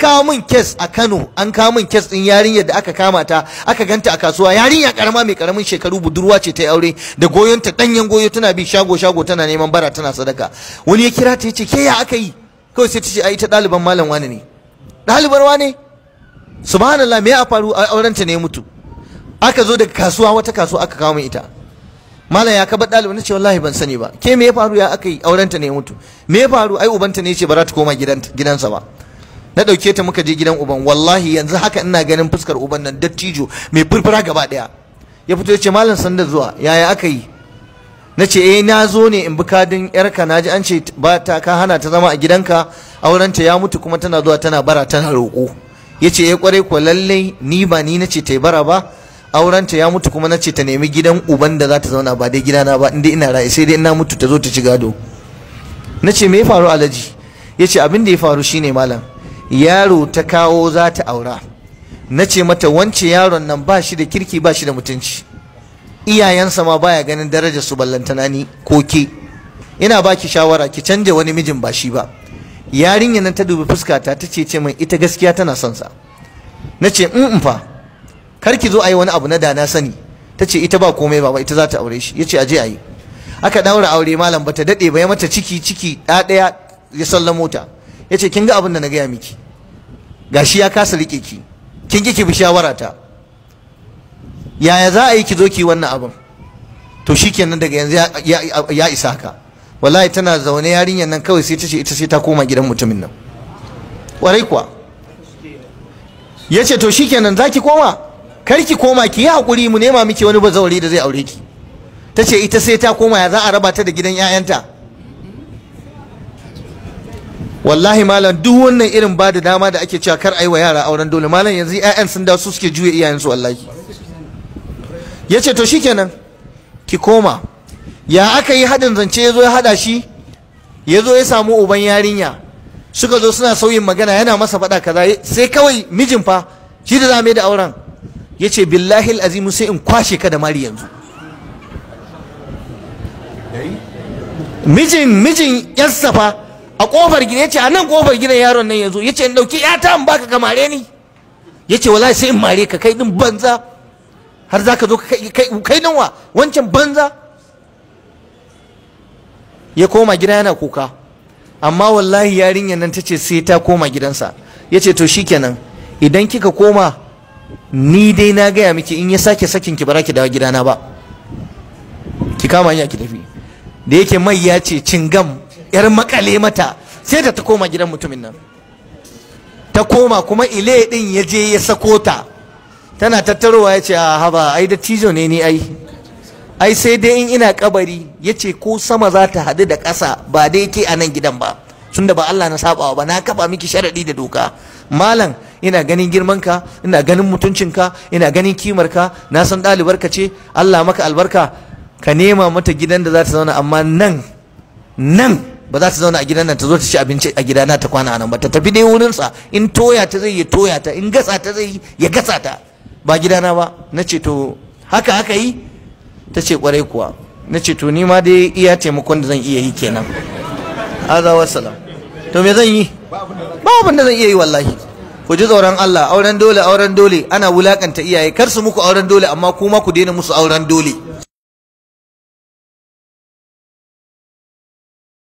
kawo min kes a Kano, an kawo min kes din yarinyar da aka kama ta, aka ganta a kasuwa, yarinya karama mai karamin shekaru, budurwa ce ta aure da goyonta, danyen goyo, tana bi shago shago tana neman bara tana sadaka. Wani ya kira ta yace ke ya aka yi? Kawai sai ta ce ai ta ɗaliban malam wani ne. Ɗalibar wane? Subhanallah, me ya faru? Aurenta ne mutu. Aka zo daga kasuwa, wata kasuwa aka kawo min ita. Malam ya kaba ɗalibin? Nace wallahi ban sani ba. Ke me ya faru, ya aka yi? Aurenta ne mutu. Me ya faru? Ai ubanta ne ce ba za ta koma gidansa ba. Na ɗauke ta muka je gidan uban. Wallahi yanzu haka ina ganin fuskar uban nan, dattijo mai furfura gaba ɗaya. Ya fito ya ce malam sanda zuwa, yaya aka yi? Na ce eh na zo ne in bi kadin yarka, na ji an ce ba ta ka hana ta zama a gidanka, aurenta ya mutu kuma tana zuwa tana bara tana roƙo. Ya ce eh kwarai ko, lallai ni ba ni na ce ta yi bara ba, aurenta ya mutu kuma na ce ta nemi gidan uban da za ta zauna, ba dai gidana ba, inda ina raye, sai dai ina mutu ta zo ta ci gado. Na ce me ya faru alhaji? Ya ce abin da ya faru shine malam, yaro ta kawo za ta aura. Na ce mata wance yaron nan ba shi da kirki, ba shi da mutunci, iyayensa ma baya ganin darajar su, ballantana ni ko ke. Ina baki shawara ki canja wani mijin ba shi ba. Yarinya nan ta dubi fuskata ta ce min ita gaskiya tana son sa. Na ce in fa kar ki zo a yi wani abu na da na sani. Ta ce ita ba komai ba, ita za ta aure shi. Ya ce aje a yi. Aka daura aure malam, bata daɗe ba ya mata ciki, ciki ɗaya ya sallamo ta. Ya ce kin ga abin da na gaya miki, gashi ya kasa riƙe ki, kin ki bi shawara ta, yaya za a yi ki zo ki wannan abin? To shikenan daga yanzu ya isa haka. Wallahi tana zaune yarinyar nan kawai sai ta ce ita sai ta koma gidan mutumin nan. Kwarai kuwa. Ya ce to shikenan za ki koma, kar ki koma, ki yi hakuri mu nema miki wani bazawari da zai aure ki. Ta ce ita sai ta koma, ya za a raba ta da gidan 'ya'yanta? Wallahi malam, duk wannan irin ba da dama da ake cewa kar a yi wa yara auren dole, malam yanzu 'ya'yan sun da su suke juya iyayensu wallahi. Ya ce to shikenan ki koma. Ya aka yi haɗin zance, ya zo ya haɗa shi, ya zo ya samu uban yarinya, suka zo suna sauyin magana, yana masa faɗa kaza, sai kawai mijin fa shi da za mai da auren ya ce billahi azimu sai in kwashe ka da mari yanzu. Mijin yarsa fa a kofar gida, ya ce a nan kofar gidan yaron nan yanzu, ya ce in ɗauki yata in baka ka mare ni, ya ce wallahi sai in mare ka, kai ɗin banza, har za ka zo kai nan wa wancan banza. Ya koma gida yana kuka, amma wallahi yarinyar nan ta ce sai ta koma gidansa. Ya ce to shikenan idan kika koma, ni dai na gaya miki in ya sake sakin ki ba za ki dawo gidana ba, ki kama hanya ki tafi. Da yake mai ya ce cingam yar makale mata, sai da ta koma gidan mutumin nan. Ta koma kuma ile din ya je ya sako ta, tana tattarowa ya ce a haba ai dattijo ne ni, ai ai sai dai in ina kabari. Ya ce ko sama za ta haɗu da ƙasa ba dai ke a nan gidan ba, tunda ba Allah na sabawa ba, na kafa miki sharaɗi da doka. Malam ina ganin girmanka, ina ganin mutuncinka, ina ganin kimarka, na san ɗalibarka ce, Allah maka albarka, ka nema mata gidan da za ta zauna, amma nan nan ba za ta zauna a gidan nan ta zo ta ci abinci a gidana ta kwana a nan ba, ta tafi dai wurinsa, in toya ta zai ya toya ta, in gasa ta zai ya gasa ta, ba gidana ba. Na ce to haka haka yi? Ta ce kwarai kuwa. Na ce to ni ma dai iya taimakon da zan iya yi kenan. Aza wassalam. To me zan yi? Ba abin da zan iya yi wallahi. Ku ji tsoron Allah, auren dole, auren dole ana wulakanta iyaye, kar su muku auren dole, amma kuma ku daina musu auren dole.